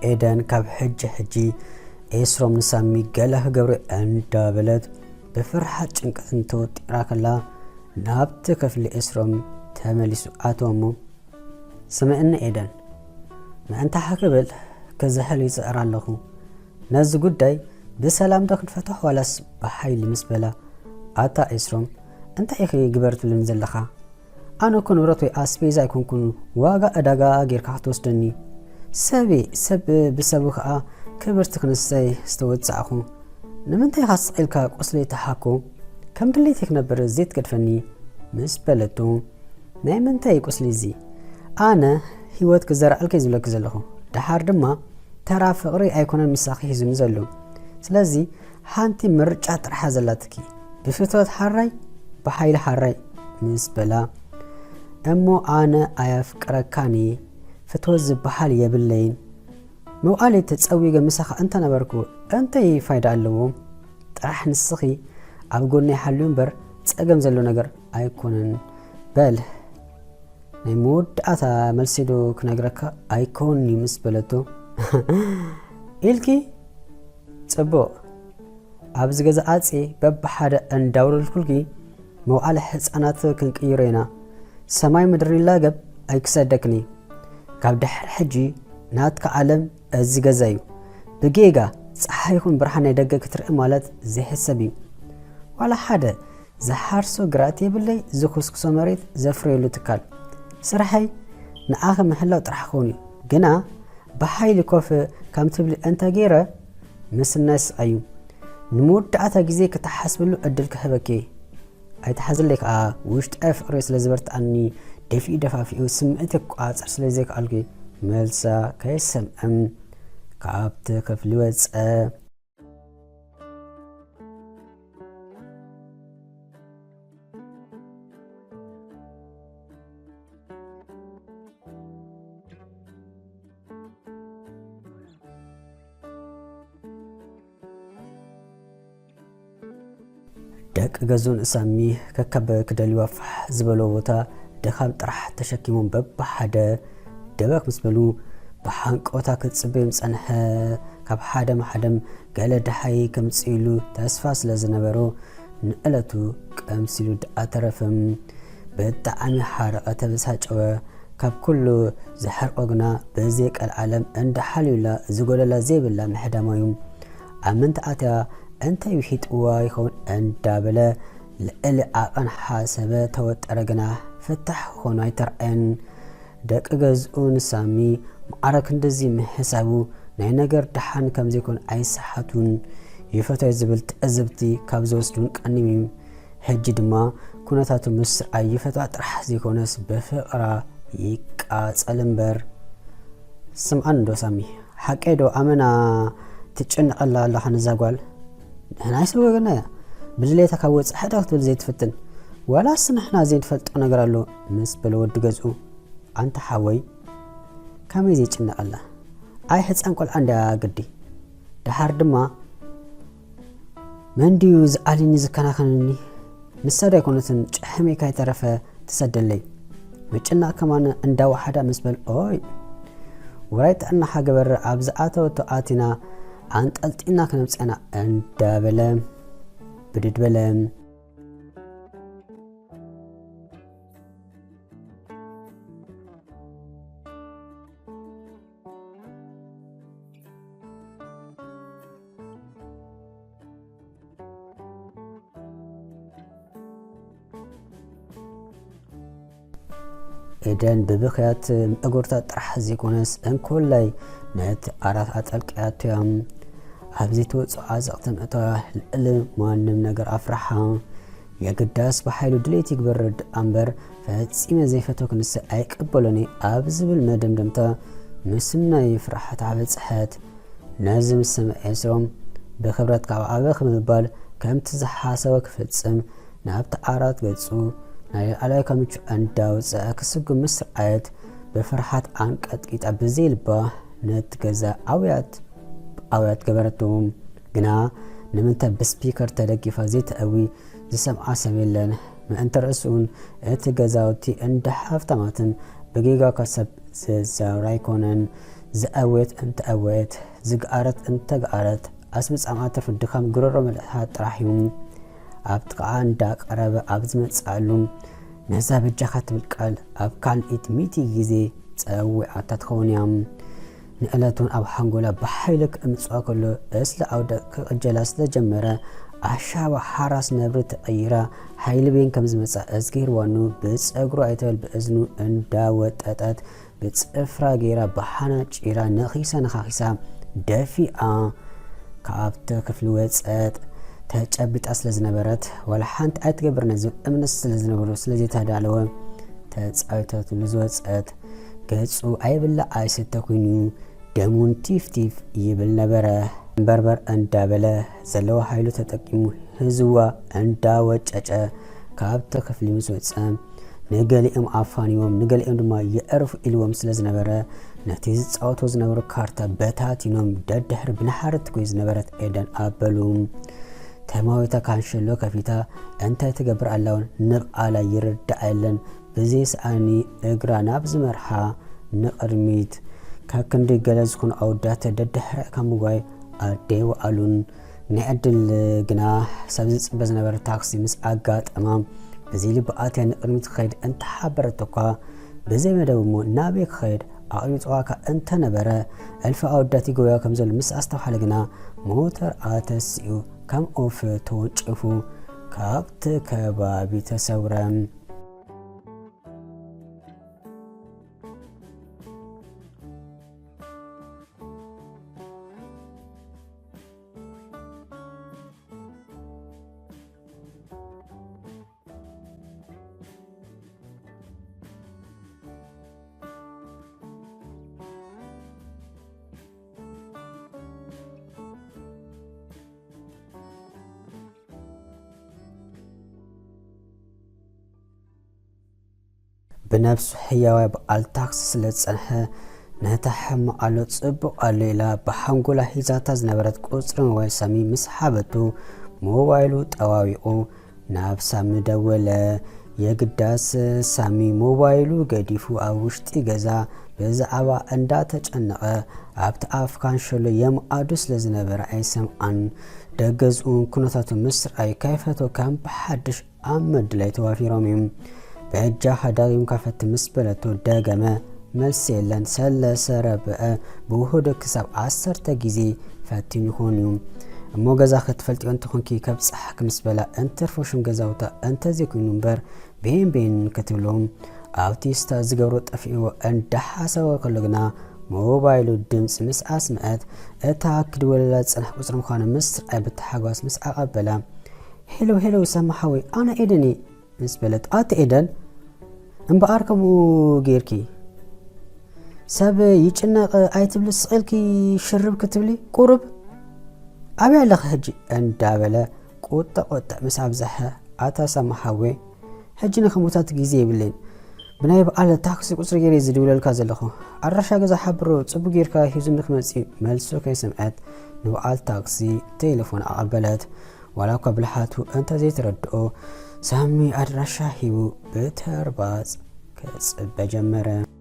ኤደን ካብ ሕጂ ሕጂ ኤስሮም ንሳሚ ገለ ክገብሩ እንዳበለት ብፍርሓት ጭንቀትን ተወጢራ ከላ ናብቲ ክፍሊ ኤስሮም ተመሊሱ ኣተወ እሞ፣ ስምዕኒ ኤደን፣ ምእንታኻ ክብል ክዝሕል ይጽዕር ኣለኹ። ነዚ ጉዳይ ብሰላም ዶ ክንፈትሖ ዋላስ ብሓይሊ ምስ በላ፣ ኣታ ኤስሮም፣ እንታይ ኢኺ ግበር ትብልኒ ዘለኻ? ኣነ እኮ ንብረት ወይ ኣስቤዛ ኣይኮንኩን፣ ዋጋ ዕዳጋ ጌርካ ክትወስደኒ። ሰብየ፣ ሰብ ብሰቡ ከኣ ክብርቲ ክንሰይ ዝተወጻእኹ። ንምንታይ ኢኻ ስቕ ኢልካ ቁስለይ ትሓኮ? ከም ድሌተይ ክነብር ዘይትገድፈኒ? ምስ በለቶ፣ ናይ ምንታይ ቁስሊ እዚ? ኣነ ህይወት ክዘርኣልኪ ዝብለኪ ዘለኹ። ደሓር ድማ ተራ ፍቕሪ ኣይኮነን ምሳኺ ሒዙኒ ዘሎ። ስለዚ ሓንቲ ምርጫ ጥራሕ ዘላትኪ። ብፍትወት ሓራይ፣ ብሓይሊ ሓራይ ምስ በላ፣ እሞ ኣነ ኣየፍቅረካን እየ፣ ፍትወት ዝበሃል የብለይን። መውዓሊ ተጸዊገ ምሳኻ እንተነበርኩ እንታይ ፋይዳ ኣለዎ? ጥራሕ ንስኺ ኣብ ጎነይ ሓልዩ እምበር ጸገም ዘሎ ነገር ኣይኮነን። በል ናይ መወዳእታ መልሲ ዶ ክነግረካ ኣይከውን እዩ ምስ በለቶ፣ ኢልኪ ጽቡቕ፣ ኣብዚ ገዛ ኣጽየ በብሓደ እንዳውረድኩልኪ መውዓሊ ሕጻናት ክንቅይሮ ኢና። ሰማይ ምድሪ ይላገብ ኣይክሰደክኒ። ካብ ድሕሪ ሕጂ ናትካ ዓለም እዚ ገዛ እዩ። ብጌጋ ጸሓይ ይኹን ብርሃን ናይ ደገ ክትርኢ ማለት ዘይሕሰብ እዩ። ዋላ ሓደ ዝሓርሶ ግራት የብለይ፣ ዝኹስኩሶ መሬት ዘፍርየሉ ትካል። ስርሐይ ንኣኺ ምሕላው ጥራሕ ክኸውን እዩ። ግና ብሓይሊ ኮፍ ከም ትብሊ እንተ ገይረ ምስናይ ስቓይ እዩ። ንመወዳእታ ግዜ ክትሓስብሉ ዕድል ክህበኪ እየ። ኣይትሓዝለይ ከኣ፣ ውሽጣዊ ፍቕሪ ስለ ዝበርትኣኒ፣ ደፊኡ ደፋፊኡ ስምዒተይ ክቆጻጸር ስለ ዘይከኣልኩ፣ መልሳ ከይሰምዐ ካብቲ ክፍሊ ወጸ። ደቂ ገዝኡን እሳሚ ከካብ ክደልይዋ ፋሕ ዝበሎ ቦታ ድኻም ጥራሕ ተሸኪሞም በብሓደ ደበክ ምስ በሉ፣ ብሓንቀውታ ክጽበዮም ዝጸንሐ ካብ ሓደም ሓደም ገለ ደሃይ ከምጽእሉ ተስፋ ስለ ዝነበሮ፣ ንዕለቱ ቀምሲሉ ደኣ ተረፈ። ብጣዕሚ ሓረቐ፣ ተበሳጨወ። ካብ ኩሉ ዘሕርቆ ግና ብዘይ ቀልዓለም እንዳ ሓልዩላ ዝጎደላ ዘይብላ ምሕዳማ እዩ። ኣብ ምንታይ ኣትያ እንታይ ውሒጥዋ ይኸውን እንዳበለ ልዕሊ ዓቐን ሓሰበ፣ ተወጠረ፣ ግና ፍታሕ ክኾኖ ኣይተርኣየን። ደቂ ገዝኡ ንሳሚ ማዕረ ክንድዚ ምሕሳቡ ናይ ነገር ደሓን ከም ዘይኮን ኣይሰሓቱን። ይፈትዮ ዝብል ትዕዝብቲ ካብ ዝወስዱን ቀኒም እዩ። ሕጂ ድማ ኩነታቱ ምስ ስርኣይ ይፈትዋ ጥራሕ ዘይኮነስ ብፍቕራ ይቃጸል እምበር። ስምዓኒ ዶ ሳሚ፣ ሓቀይ ዶ ኣመና ትጭነቐላ ኣለኻ ነዛ ጓል? ንሕና ኣይሰወገናያ። ብድሌታ ካብ ወጻኢ ሕዳ ክትብል ዘይትፍትን። ዋላስ ንሕና ዘይንፈልጦ ነገር ኣሎ? ምስ በለ ወዲ ገዝኡ። ኣንታ ሓወይ፣ ከመይ ዘይጭነቐላ? ኣይ ሕጻን ቆልዓ እንድያ ግዲ። ደሓር ድማ መን ድዩ ዝኣልኒ ዝከናኸነኒ? ንሳ ዶ ኣይኮነትን ጭሕመይ ካይተረፈ ትሰደለይ? ምጭናቕ ከማን እንዳወሓዳ ምስ በል፣ ኦይ፣ ውራይ ጥዕናኻ ግበር፣ ኣብ ዝኣተወቶ ኣቲና ኣንጠልጢልና ክነምጽኣና እንዳበለ ብድድ በለ። ኤደን ብብኽያት ምእጉርታ ጥራሕ ዘይኮነስ፣ እንኮላይ ነቲ ዓራት ኣጠልቅያቶ እያ። ኣብዚ ትወፅኦ ዓዘቕቲ ምእታዋ ልዕሊ ማንም ነገር ኣፍርሓ። የግዳስ ብሓይሉ ድሌት ይግበር ርድኣ እምበር፣ ፈጺመ ዘይፈተው ክንሰ ኣይቀበሎን እየ ኣብ ዝብል መደምደምታ ምስናይ ፍርሓት ዓበጽሐት። ነዚ ምስ ሰምዐ ኤስሮም ብኽብረት ካብ ዓበኽ ብምባል ከምቲ ዝሓሰቦ ክፍጽም ናብቲ ዓራት ገጹ ናይ ላዕላይ ካምቹ እንዳውጽአ ክስጉም ምስ ረኣየት ብፍርሓት ኣንቀጥቂጣ ብዘይ ልባ ነቲ ገዛ ኣውያት ኣውያት ገበረቶ። ግና ንምንታይ ብስፒከር ተደጊፋ ዘይተእዊ ዝሰምዓ ሰብ የለን። ምእንቲ ርእሱን እቲ ገዛውቲ እንዳ ሃፍታማትን ብጌጋ እኳ ሰብ ዝዛወር ኣይኮነን። ዝኣወየት እንተኣወየት፣ ዝገኣረት እንተገኣረት፣ ኣስምጻምኣ ትርፊ ድኻም ጉረሮ መልእኻ ጥራሕ እዩ። ኣብ ጥቓኣ እንዳቐረበ ኣብ ዝመጽኣሉ፣ ነዛ በጃኻ ትብል ቃል ኣብ ካልኢት ሚእቲ ግዜ ጸዊዓታ ትኸውን እያ። ንዕለት እውን ኣብ ሓንጎላ ብሓይሊ ክእምጽዋ ከሎ፣ እስለ ኣውደ ክቕጀላ ስለ ጀመረ፣ ኣሻባ ሓራስ ነብሪ ተቐይራ፣ ሓይሊ ቤን ከም ዝመጻ እዝጊሄር ዋኑ ብጸጉሩ ኣይተበል ብእዝኑ እንዳወጠጠት፣ ብጽፍራ ገይራ ብሓና ጪራ ነኺሳ ነኻኺሳ ደፊኣ ካብቲ ክፍሊ ወጸት። ተጨቢጣ ስለ ዝነበረት፣ ዋላ ሓንቲ ኣይትገብር ነዚ እምነት ስለ ዝነበሩ ስለ ዘይተዳለወ፣ ተጻዊተትሉ ዝወጸት። ገጹ ኣይብላዕ ኣይስተ ኮይኑ፣ ደሙን ቲፍ ቲፍ ይብል ነበረ። እምበርበር እንዳበለ ዘለዎ ሓይሉ ተጠቂሙ ህዝዋ እንዳወጨጨ ካብቲ ክፍሊ ምስ ወጸ፣ ንገሊኦም ኣፋንዎም፣ ንገሊኦም ድማ የዕርፉ ኢልዎም ስለ ዝነበረ፣ ነቲ ዝጻወቶ ዝነበሩ ካርታ በታቲኖም ደድሕሪ ብንሓረት ትጎይ ዝነበረት ኤደን ኣበሉ። ተማዊታ ካንሸሎ ከፊታ እንታይ ትገብር ኣላ እውን ንብዓላ ይርዳኣ የለን። ብዘይሰኣኒ እግራ ናብ ዝመርሓ ንቕድሚት። ከክንዲ ገለ ዝኾኑ ኣወዳት ደድሕሪኣ ካብ ምጓይ ኣደይወኣሉን። ናይ ዕድል ግና ሰብ ዝጽበ ዝነበረ ታክሲ ምስ ኣጋጠማ፣ ብዘይ ልቢ ኣትያ ንቕድሚት ክኸይድ እንተሓበረት እኳ፣ ብዘይ መደብ እሞ ናበይ ክኸይድ ኣቕቢጽዋካ እንተነበረ፣ እልፊ ኣወዳት ይጎያ ከም ዘሎ ምስ ኣስተውሓለ ግና፣ ሞተር ኣተሲኡ ከም ኦፍ ተወንጭፉ ካብቲ ከባቢ ተሰውረ። ብነብሱ ሕያዋይ በዓል ታክሲ ስለ ዝጸንሐ፣ ነታ ሕማቕ ኣሎ ጽቡቕ ኣሎ ኢላ ብሓንጎላ ሒዛታ ዝነበረት ቁጽሪ ሞባይል ሳሚ ምስ ሃበቱ፣ ሞባይሉ ጠዋዊቑ ናብ ሳሚ ደወለ። የግዳስ ሳሚ ሞባይሉ ገዲፉ ኣብ ውሽጢ ገዛ ብዛዕባ እንዳተጨነቐ ኣብቲ ኣፍ ካንሸሎ የምኣዱ ስለ ዝነበረ ኣይሰምዓን። ደገዝኡን ኩነታቱ ምስርኣይ ከይፈተወ ከም ብሓድሽ ኣብ ምድላይ ተዋፊሮም እዮም። በጃኻ ደጊምካ ፈትን ምስ በለቶ ደገመ። መልሲ የለን። ሰለሰ፣ ረብዐ፣ ብውህዱ ክሳብ ዓሰርተ ግዜ ፈቲኑ ይኸውን እዩ። እሞ ገዛ ክትፈልጥዮ እንተኾንኪ ከብጽሓኪ ምስ በላ እንትርፎ ሽም ገዛውታ እንተዘይኮይኑ እምበር ቤን ቤን ክትብሎ ኣብቲ ስታ ዝገብሮ ጠፊእዎ እንዳሓሰበ ከሎ ግና ሞባይሉ ድምፂ ምስ ኣስምዐት እታ ክድወለላ ዝጸንሐ ቁጽሪ ምዃኑ ምስ ረኣየ ብታሓጓስ ምስ ኣቐበላ፣ ሄሎ ሄሎ ሳሚ ሓወይ ኣነ ኤደን እየ ምስ በለት፣ ኣቲ ኤደን እምበኣር ከምኡ ጌርኪ ሰብ ይጭነቕ ኣይትብሊ፣ ስቕ ኢልኪ ሽርብ ክትብሊ ቁሩብ ኣበይ ኣለኺ ሕጂ እንዳበለ ቁጥዕ ቁጥዕ ምስ ኣብዝሐ፣ ኣታ ሳሚ ሓወይ ሕጂ ንኽሞታት ግዜ የብለይን። ብናይ በዓል ታክሲ ቁጽሪ ገይረ ዝድውለልካ ዘለኹ። ኣድራሻ ገዛ ሓብሮ ጽቡቕ ጌርካ ሒዙ ንኽመጽእ መልሱ ከይሰምዐት ንበዓል ታክሲ ቴሌፎን ኣቐበለት። ዋላ እኳ ብልሓቱ እንተ ዘይተረድኦ፣ ሳሚ ኣድራሻ ሂቡ ብተርባጽ ክጽበ ጀመረ።